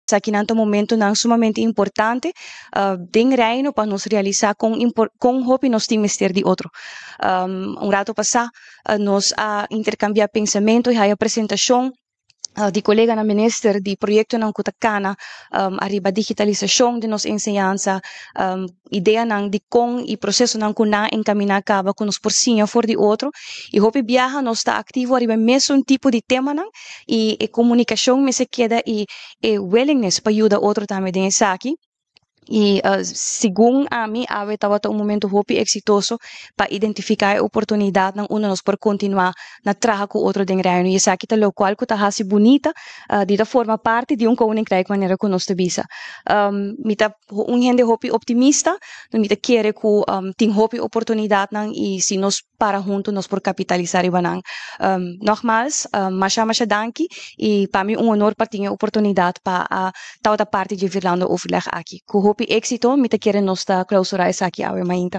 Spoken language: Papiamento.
Esakinan ta momentonan sumamente importante den Reino pa nos realisa con hopi nos tin mester di otro. Un rato pasa nos a intercambia pensamento y haya presentacion di coleganan minister di proyectonan cu ta cana ariba digitalisacion di nos enseñansa, ideanan di con y procesonan cu nan a encamina caba cu nos por siña for di otro. Y hopi biaha nos ta activo ariba e mesun tipo di temanan y e comunicacion mester keda y e willingness pa yuda otro tambe den esaki. Y segun ami, awe tabata un momento hopi exitoso pa identifica e oportunidadnan unda nos por continua na traha cu otro den Reino. Y esaki ta locual cu ta haci bunita di ta forma parti di un koninkrijk, manera cu nos ta bisa. Mi ta un hende hopi optimista, mi ta kere cu tin hopi oportunidadnan y si nos para hunto nos por capitalisa riba nan. Nogmaals, masha masha danki y pa mi un honor pa tin e oportunidad pa a tabata parti dje Vierlanden Overleg aki. Cu hopi exito mi ta kere nos ta clausura esaki awe mainta.